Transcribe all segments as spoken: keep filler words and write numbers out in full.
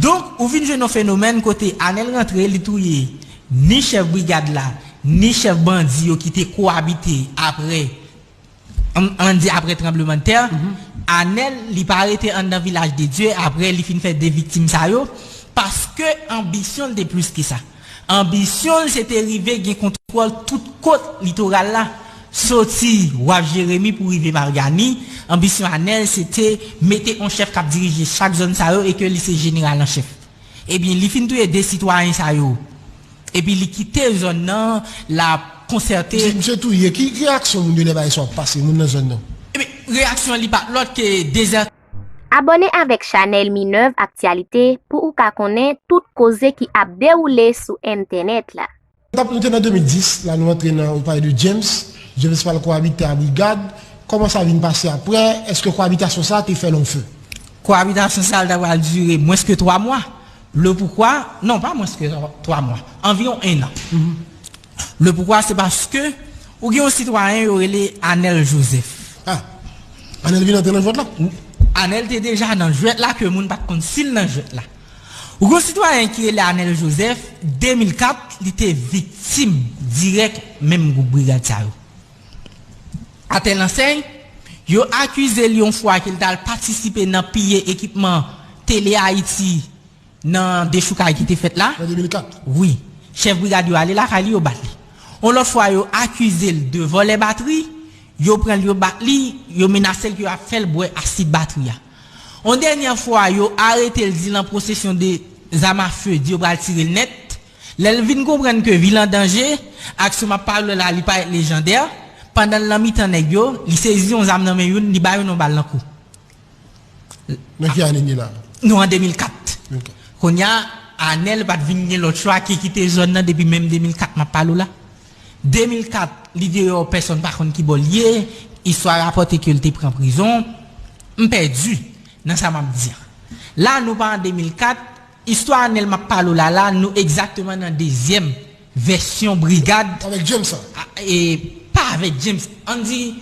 Donk, ou vin jwenn yon fenomèn kote Anèl rantre, li touye ni chèf brigad la, ni chèf bandi yo ki te kowabite apre, ann, ann di apre tranblemanntè. Anèl, li pa rete anndan Vilaj de Dye apre li fin fè de viktim sa yo, paske anbisyon l te plis ke sa. Anbisyon l se te rive gen kontwòl tout kot litoral la, soti Waf Jeremi pou rive Margani. Anbisyon Anèl se te mete yon chèf k ap dirije chak zòn sa yo e ke li se jeneral an chèf. Ebyen, li fin touye de sitwayen sa yo. Epi li kite zòn nan, l ap konsète. Misye, misye touye. Ki, ki reyaksyon moun yo lè bagay sa ap pase, moun nan zòn nan? Ebyen, reyaksyon li pa t lòt ke dezè. Abòne avèk chanèl Minerve Actualité pou ou ka konnen tout koze ki ap dewoule sou entènèt la. N ap, nou te nan de mil dis, la nou antre nan, ou pale de James. James pral kowabite a Brigad. Kòman sa vin pase apre? Èske kowabitasyon sa te fè long feu? Kowabitasyon sa a, l ta pral dire mwens ke twa mwa. Le poukwa, non, pa mwens ke twa mwa. Anviwon en an. Le poukwa, se paske ou gen yon sitwayen yo rele Anèl Joseph. Ah, Anèl vin antre nan jwèt la? Anèl te deja nan jwèt la, ke moun pa t konn si l nan jwèt la. Ou gen yon sitwayen ki rele Anèl Joseph, de mil kat, li te viktim dirèk menm gwoup brigad sa yo. Atè Lansèy, yo akize l yon fwa ke l t al patisipe nan piye ekipman Tele Ayiti nan dechoukay ki te fèt la. Nan de mil kat. Wi. Chèf brigad yo ale lakay li, yo bat li. Yon lòt fwa, yo akize l de vòlè batri, yo pran l, yo bat li, yo menase l ke y ap fè l bwè asid batri a. Yon dènyè fwa, yo arete l, di l an posesyon de zam a fe, di yo pral tire l nèt. Lè l vin konprann ke vi l an danje, aksyon m ap pale w la, li parèt lejandè, pandan l nan mitan nèg yo, li sezi yon zam nan men youn, li ba youn yon bal nan kou. Nan ki ane n ye la? Nou an de mil kat. De mil kat. Kounye a, Anèl pa t vin gen lòt chwa ke kite zòn nan depi menm de mil kat m ap pale w la. De mil kat, li deyò, pèsonn pa konn ki bò l ye, istwa rapòte ke l te pran prizon. M pèdi nan sa m ap di a. La, nou pa an de mil kat, istwa Anèl m ap pale w la, la, nou egzakteman nan dezyèm vèsyon brigad. Avèk James sa? A, e, pa avèk James. Ann di,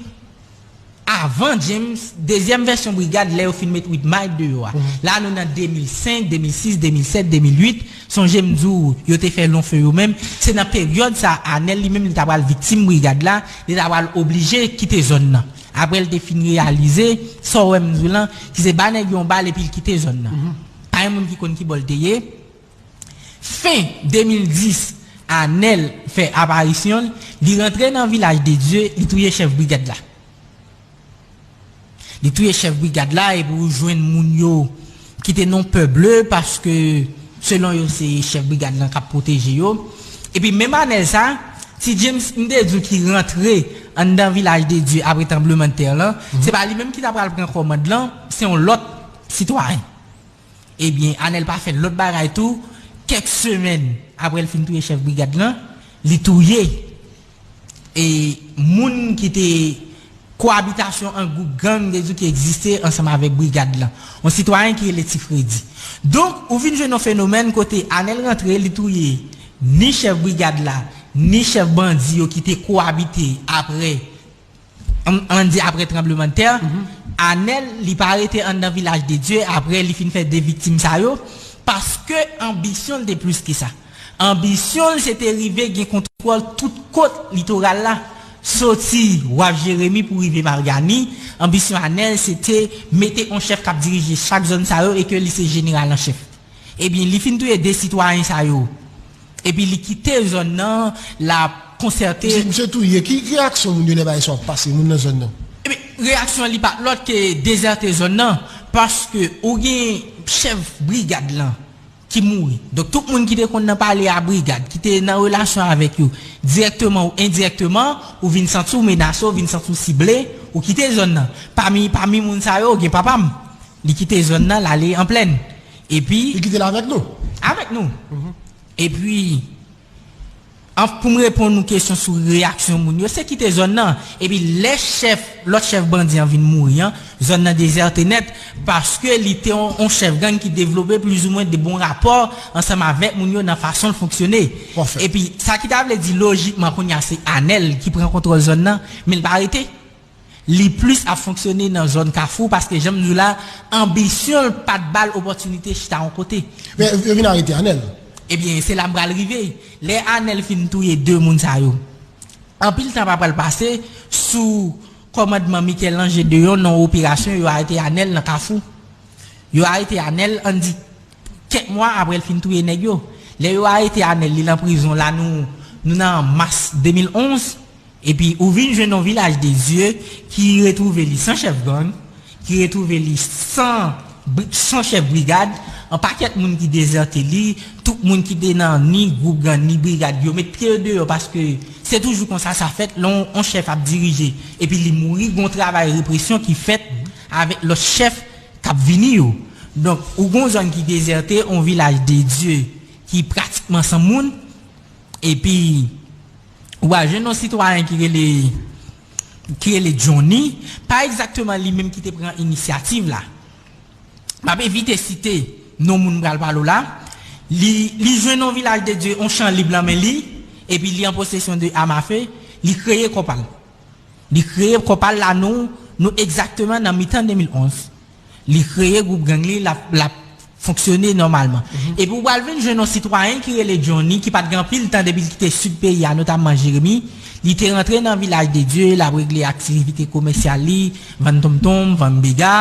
avan James, dezyèm vèsyon brigad, lè yo fin met Whitmire deyò a. La, nou nan de mil senk, de mil sis, de mil sèt, de mil uit. Sonje m di w, yo te fè long feu yo menm. Se nan peryòd sa a, Anèl li menm, li ta pral viktim brigad la, li ta pral oblije kite zòn nan. Apre l te fin reyalize, sa w wè m di w lan, ki se ba nèg yo yon bal epi l kite zòn nan. Pa gen moun ki konn ki bò l te ye. Fen de mil dis, Anèl fè aparisyon l, li rantre nan Vilaj de Dye, li touye chèf brigad la. Li touye chèf brigad la, epi ou jwenn moun yo ki te nan pè ble, paske selon yo, se chèf brigad lan k ap pwoteje yo. Epi menm Anèl sa, ti James, m te di w, ki rantre anndan Vilaj de Dye apre tranblemanntè lan, se pa li menm ki ta pral pran kòmand lan, se yon lòt sitwayen. Ebyen, Anèl pa fè lòt bagay tou. Kèk semèn apre l fin touye chèf brigad lan, li touye, e, moun ki te kowabitasyon an gwoup gang de di ki egziste ansanm avèk brigad lan. Yon sitwayen ki rele Ti Fredi. Donk, ou vin jwenn yon fenomèn kote Anèl rantre, li touye ni chèf brigad la, ni chèf bandi yo ki te kowabite apre ann, ann di apre tranblemanntè, Anèl, li pa rete anndan Vilaj de Dye apre li fin fè de viktim sa yo, paske anbisyon l te plis ke sa. Anbisyon l se te rive gen kontwòl tout kot litoral la, soti Waf Jeremi pou rive Margani. Anbisyon Anèl se te mete yon chèf k ap dirije chak zòn sa yo e ke li se jeneral an chèf. Ebyen, li fin touye de sitwayen sa yo. Epi li kite zòn nan, l ap konsète. Misye, misye touye. Ki, ki reyaksyon moun yo lè bagay sa ap pase, moun nan zòn nan? Ebyen, reyaksyon li pa t lòt ke dezète zòn nan, paske ou gen chèf brigad lan ki mouri. Donk, tout moun ki te konn nan pale a brigad, ki te nan relasyon avèk yo, dirèkteman ou endirèkteman, ou vin santi w menase, ou vin santi w sible, ou kite zòn nan. Pami, pami moun sa yo, gen papa m. Li kite zòn nan, l ale an plèn. Epi li kite l avèk nou? Avèk nou. Epi, an, pou m reponn ou kesyon sou reyaksyon moun yo, se kite zòn nan. Epi lè chèf, lòt chèf bandi an vin mouri an, zòn nan dezète nèt, paske li te yon, yon chèf gang ki devlope plizoumwen de bon rapò ansanm avèk moun yo nan fason l fonksyone. Epi sa ki ta vle di lojikman kounye a se Anèl ki pran kontwòl zòn nan, men l pa rete. Li plis ap fonksyone nan zòn Kafou, paske jan m di w la, anbisyon l pa t ba l opòtinite chita yon kote. Men yo vin arete Anèl. Ebyen, se la m pral rive. Lè Anèl fin touye de moun sa yo, anpil tan pa pral pase, sou kòmandman Michel-Ange Deyon, nan operasyon, yo arete Anèl nan Kafou. Yo arete Anèl, ann di, kèk mwa apre l fin touye nèg yo. Lè yo arete Anèl, li nan prizon la, nou, nou nan mas de mil onz. Epi ou vin jwenn yon Vilaj de Dye ki retwouve li san chèf gang, ki retwouve li san, san chèf brigad, yon pakèt moun ki dezète li, tout moun ki te nan ni gwoup gang ni brigad, yo met pye yo deyò, paske se toujou konsa sa fèt lè yon, yon chèf ap dirije epi li mouri, gon travay represyon ki fèt avèk lòt chèf k ap vini yo. Donk, ou gon zòn ki dezète, yon Vilaj de Dye ki pratikman san moun, epi ou al jwenn yon sitwayen ki rele ki rele Johnny, pa egzakteman li menm ki te pran inisyativ la. M ap evite site non moun m pral pale w la. Li, li jwenn yon Vilaj de Dye, yon chan lib nan men li, epi li an posesyon de am a fe, li kreye kò pa l. Li kreye kò pa l la, nou, nou egzakteman nan mitan de mil onz. Li kreye gwoup gang li, l ap, l ap fonksyone nòmalman. Epi ou pral vin jwenn yon sitwayen ki rele Johnny, ki pa t gen anpil tan depi l kite sid peyi a, notamman Jeremi. Li te rantre nan Vilaj de Dye, l ap regle aktivite komèsyal li, vann tonmtonm, vann biga.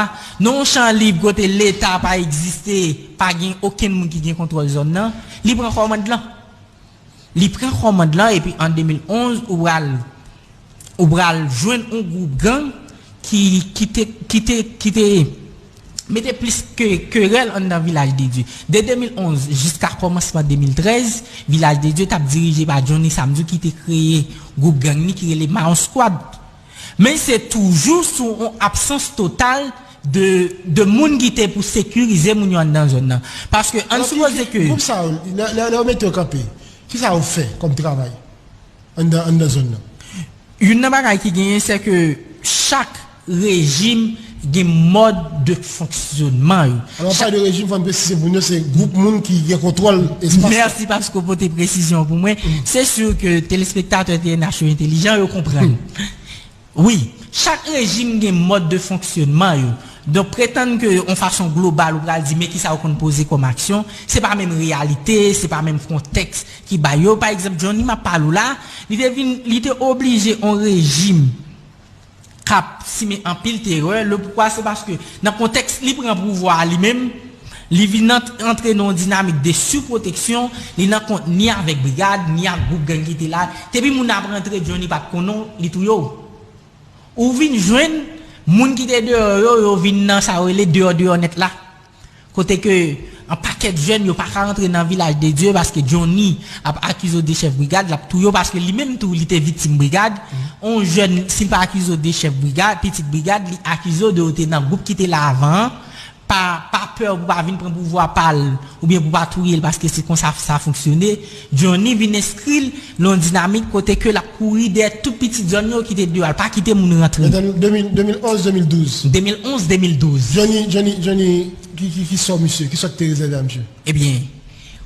Nan yon chan lib kote Leta pa egziste, pa gen okenn moun ki gen kontwòl zòn nan, li pran kòmand lan. Li pran kòmand lan, epi an de mil onz, ou pral, ou pral jwenn yon gwoup gang ki, ki te, ki te, ki te mete plis ke, kerèl anndan Vilaj de Dye. De de mil onz jiska kòmansman de mil trèz, Vilaj de Dye t ap dirije pa Johnny Samedi ki te kreye gwoup gang li ki rele Mayon Squad. Men se toujou sou yon absans total de, de moun ki te pou sekirize moun yo anndan zòn nan. Paske ann sipoze ke. Gwoup sa yo, lè, lè, lè yo mete yo kanpe, kisa yo fè kòm travay anndan, anndan zòn nan? Youn nan bagay ki genyen, se ke chak rejim gen mòd de fonksyonman yo. Alò, pale de rejim, fò n presize pou nou, se gwoup moun ki gen kontwòl espas. Mèsi paske w pote presizyon pou mwen. Se si ke telespektatè T N H yo entelijan, yo konprann. Wi, chak rejim gen mòd de fonksyonman yo. Donk, pretann ke yon fason global ou pral di men kisa yo konn poze kòm aksyon, se pa menm reyalite, se pa menm kontèks ki bay yo. Pa egzanp, Johnny m ap pale w la, li te vin, li te oblije yon rejim k ap simen anpil terè. Le poukwa, se paske nan kontèks li pran pouvwa a li menm, li vin ant-, antre nan yon dinamik de sipwoteksyon, li nan kont ni avèk brigad, ni ak gwoup gang ki te la. Depi moun ap rantre, Johnny pa t konnen w, li touye w. Ou vin jwenn moun ki te deyò yo, yo vin nan sa yo rele deyò deyò nèt la. Kote ke yon pakèt jèn yo pa ka rantre nan Vilaj de Dye paske Johnny ap akize w de chèf brigad, l ap touye w paske li menm tou li te viktim brigad. On jèn, si l pa akize w de chèf brigad, pitit brigad, li akize w de w te nan gwoup ki te la avan an, pa, pa pè pou pa vin pran pouvwa pa l, oubyen pou pa touye l, paske se konsa sa fonksyone. Johnny vin enskri l nan yon dinamik kote ke l ap kouri dèyè tout pitit zòn yo ki te deyò a, l pa kite moun rantre. Nan de mil, de mil onz, de mil douz. De mil onz, de mil douz. Johnny, Johnny, Johnny, ki, ki, ki sò misye, ki sò k te rezève a misye? Ebyen,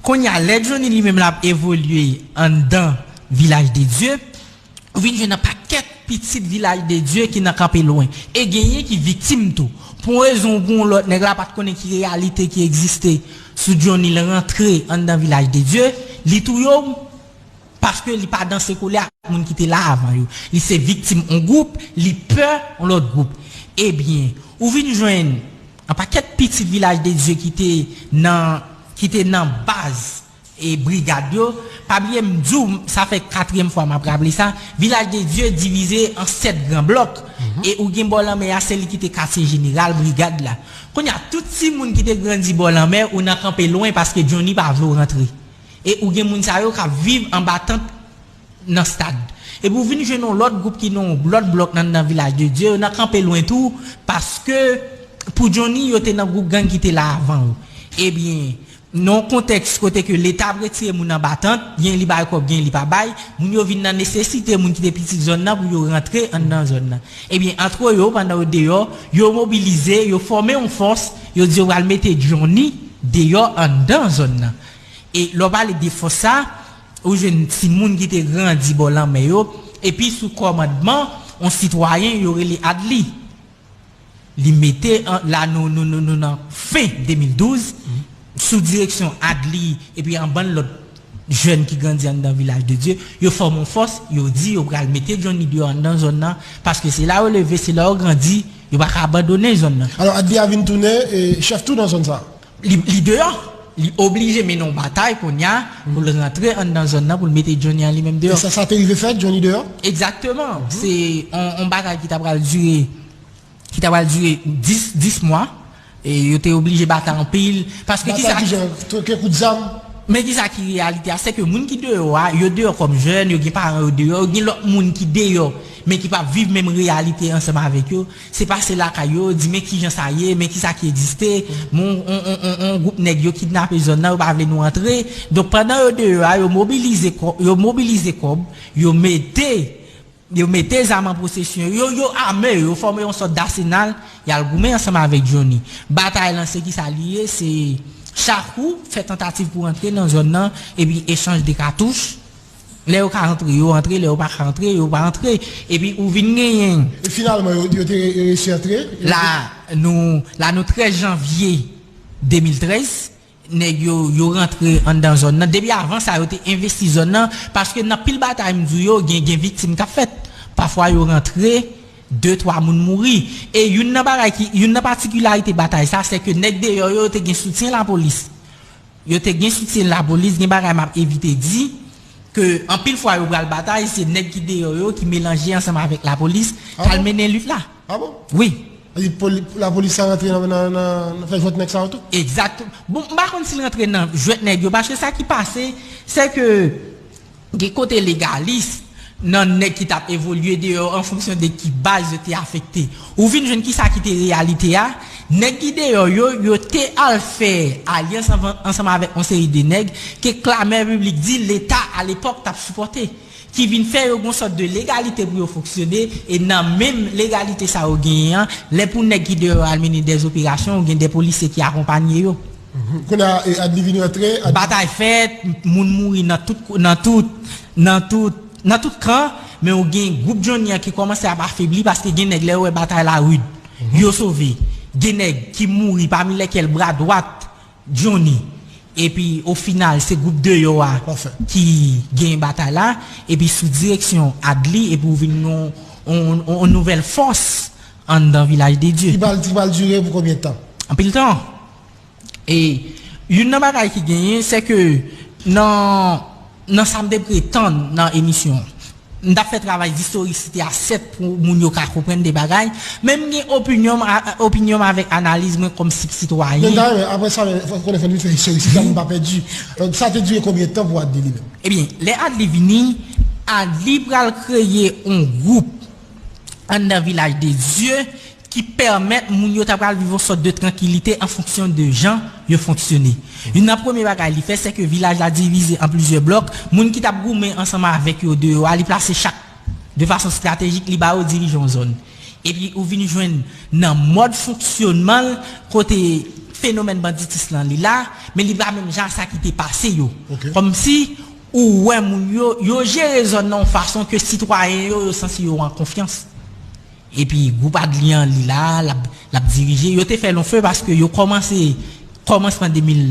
kounye a, lè Johnny li menm l ap evolye anndan Vilaj de Dye, ou vin jwenn yon pakèt pitit Vilaj de Dye ki nan kanpe lwen. E genyen ki viktim tou. Pou yon rezon ou pou yon lòt, nèg la pa t konnen ki reyalite ki egziste sou Johnny l rantre anndan Vilaj de Dye, li touye w paske li pa danse kolè ak moun ki te la avan yo. Li se viktim yon gwoup, li pè yon lòt gwoup. Ebyen, ou vin jwenn yon pakèt pitit Vilaj de Dye ki te nan, ki te nan baz e brigad yo. Pa bliye m di w, sa fè katriyèm fwa m ap raple sa, Vilaj de Dye divize an sèt gran blòk. E ou gen bò lanmè a, se li ki te katye jeneral brigad la. Kounye a, tout timoun ki te grandi bò lanmè, ou nan kanpe lwen paske Johnny pa vle w rantre. E ou gen moun sa yo k ap viv anba tant nan stad. Epi ou vin jwenn yon lòt gwoup ki nan yon lòt blòk nan, nan Vilaj de Dye, yo nan kanpe lwen tou, paske pou Johnny, yo te nan gwoup gang ki te la avan yo. Ebyen, nan yon kontèks kote ke Leta ap retire moun anba tant, gen li bay kòb, gen li pa bay, moun yo vin nan nesesite, moun ki te pitit zòn nan, pou yo rantre anndan zòn nan. Ebyen, antre yo, pandan yo deyò, yo mobilize, yo fòme yon fòs, yo di yo pral mete Johnny deyò anndan zòn nan. E lè w pale de fòs sa, ou jwenn timoun ki te grandi bò lanmè yo, epi sou kòmandman yon sitwayen yo rele Adli. Li mete an, la nou, nou, nou, nou nan fen de mil douz, sou direksyon Adli epi yon bann lòt jèn ki grandi anndan Vilaj de Dye, yo fòme yon fòs, yo di yo pral mete Johnny deyò anndan zòn nan, paske se la yo leve, se la yo grandi, yo pa ka abandone zòn nan. Alò, Adli a vin tounen, e, chèf tou nan zòn sa? Li, li deyò. Li oblije mennen yon batay kounye a pou l rantre anndan zòn nan, pou l mete Johnny an li menm deyò. E sa, sa te rive fèt, Johnny deyò? Egzakteman. Se yon, yon bagay ki ta pral dire, ki ta pral dire dis, dis mwa. E yo te oblije batay anpil. Paske kisa, batay ki jan? Twoke kout zam? Men kisa ki reyalite a? Se ke moun ki deyò a, yo deyò kòm jèn, yo gen paran yo deyò, yo gen lòt moun ki deyò, men ki p ap viv menm reyalite ansanm avèk yo. Se pase lakay yo, di men kijan sa ye, men kisa ki egziste, men yon, yon, yon, yon, yon gwoup nèg yo kidnape zòn nan, yo pa vle nou antre. Donk, pandan yo deyò a, yo mobilize kò-, yo mobilize kòb, yo mete, yo mete zam an posesyon, yo, yo ame, yo fòme yon sòt dasenal, y al goumen ansanm avèk Johnny. Batay lan, se kisa li ye? Se chak ou fè tantativ pou antre nan zòn nan, epi echanj de katouch. Lè yo ka antre, yo antre, lè yo pa ka antre, yo pa antre. Epi ou vin genyen. E finalman, yo, yo te re-, reyisi antre? La, nou, la, nou trèz janvye de mil trèz, nèg yo, yo rantre anndan zòn nan. Depi avan sa, yo te envesti zòn nan, paske nan pil batay, m di w yo, gen, gen viktim k ap fèt. Pafwa, yo rantre, de, twa moun mouri. E youn nan bagay ki, youn nan patikilarite batay sa, se ke nèg deyò yo, yo te gen soutyen lapolis. Yo te gen soutyen lapolis, gen bagay m ap evite di, ke anpil fwa yo pral batay, se nèg ki deyò yo ki melanje ansanm avèk lapolis, k al mennen lit la. Ah bon? Wi. Lapolis sa rantre nan, nan, nan, nan fè jwèt nèg sa yo tou? Egzakteman. Bon, m pa konn si l rantre nan jwèt nèg yo, paske sa ki pase, se ke gen kote legalis nan nèg ki t ap evolye deyò an fonksyon de ki baz yo te afekte. Ou vin jwenn kisa ki te reyalite a, nèg ki deyò yo, yo te al fè alyans anvan, ansanm avèk yon seri de nèg ke klamè piblik di Leta alepòk t ap sipòte, ki vin fè yo gon sòt de legalite pou yo fonksyone, e nan menm legalite sa yo genyen an, lè pou nèg ki deyò al mennen dèzoperasyon, ou gen de polisye ki akonpanye yo. Mhm. Kounye a, e, Adli vin rantre, Adli... Batay fèt, moun mouri nan tout, nan tout, nan tout, nan tout kan, men ou gen gwoup Johnny an ki kòmanse ap afebli paske gen nèg lè yo wè batay la rid, yo sove. Gen nèg ki mouri, pami lèkèl bra dwat Johnny. Epi, o final, se gwoup deyò a ki genyen batay la. Epi, sou direksyon Adli, epi ou vin yon, yon, yon, yon nouvèl fòs anndan Vilaj de Dye. Ki pral, ki pral dire pou konbyen tan? Anpil tan. E youn nan bagay ki genyen, se ke nan, nan sa m te pretann nan emisyon, m t ap fè travay zistorisite a, sèt, pou moun yo ka konprann de bagay, men m gen opinyon m a, opinyon m avèk analiz mwen kòm sitwayen. Men ta renmen, apre sa, men, fò konnen fò n vin fè istorisite a pou n pa pèdi. Euh, sa te dire konbyen tan pou Adli li menm? Ebyen, lè Adli vini, Adli pral kreye yon gwoup anndan Vilaj de Dye ki pèmèt moun yo ta pral viv yon sòt de trankilite an fonksyon de jan yo fonksyone. Youn nan premye bagay li fè, se ke vilaj la divize an plizyè blòk. Moun ki t ap goumen ansanm avèk yo deyò a, li plase chak de fason estratejik, li ba yo dirijan yon zòn. Epi ou vin jwenn nan mòd fonksyonman l, kote fenomèn banditis lan li la, men li pa menm jan a sa ki te pase yo. Ok. Kòmsi ou wè moun yo, yo jere zòn nan yon fason ke sitwayen yo, yo santi yo an konfyans. Epi gwoup Adli an, li la, l ap, l ap dirije. Yo te fè lonfe paske yo kòmanse, kòmansman de mil,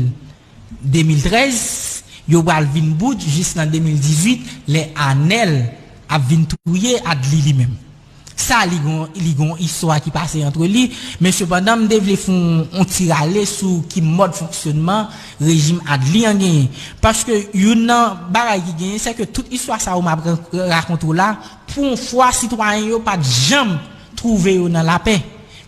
de mil trèz, yo pral vin bout jis nan de mil dizuit, lè Anèl ap vin touye Adli li menm. Sa, li gon, li gon istwa ki pase antre li, men sepandan, m te vle fè yon, yon ti rale sou ki mòd fonksyonman rejim Adli an genyen. Paske youn nan bagay ki genyen, se ke tout istwa sa yo m ap ra-, rakonte w la, pou yon fwa, sitwayen yo pa t janm twouve yo nan lapè.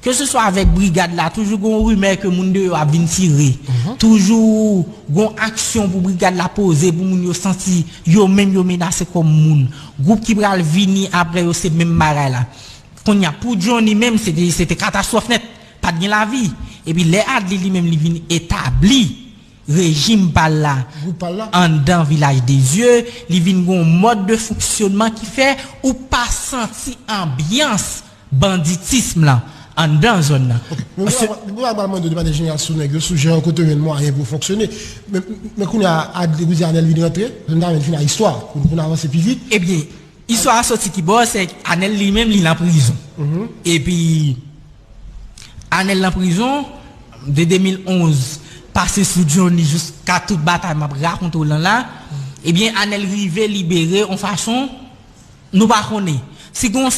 Keseswa avèk brigad la, toujou gon rimè ke moun deyò ap vin tire. Mhm. Toujou gon aksyon pou brigad la poze, pou moun yo santi yo menm yo menase kòm moun. Gwoup ki pral vini apre yo, se menm bagay la. Kounye a, pou Johnny menm, se te, se te katastwòf nèt. Pa t gen lavi. Epi lè Adli li menm li vin etabli rejim pa l la, gwoup pa l la, anndan Vilaj de Dye, li vin gon mòd de fonksyonman ki fè ou pa santi anbyans banditism lan anndan zòn nan. Ok. Men mwen, mwen pral mande w de mannyè jeneral sou nèg yo, sou jan yo kote yo jwenn mwayen pou yo fonksyone. Men, men kounye a, Adli, ou di Anèl vin rantre, men ta vin fin a istwa, pou, pou n avanse pi vit. Ebyen, Istwa a soti kibò, se Anèl li menm li nan prizon. Epi Anèl nan prizon de de mil onz pase sou Johnny jiska tout batay m ap rakonte w lan la. Ebyen Anèl rive libere yon fason nou pa konnen. Si gen yon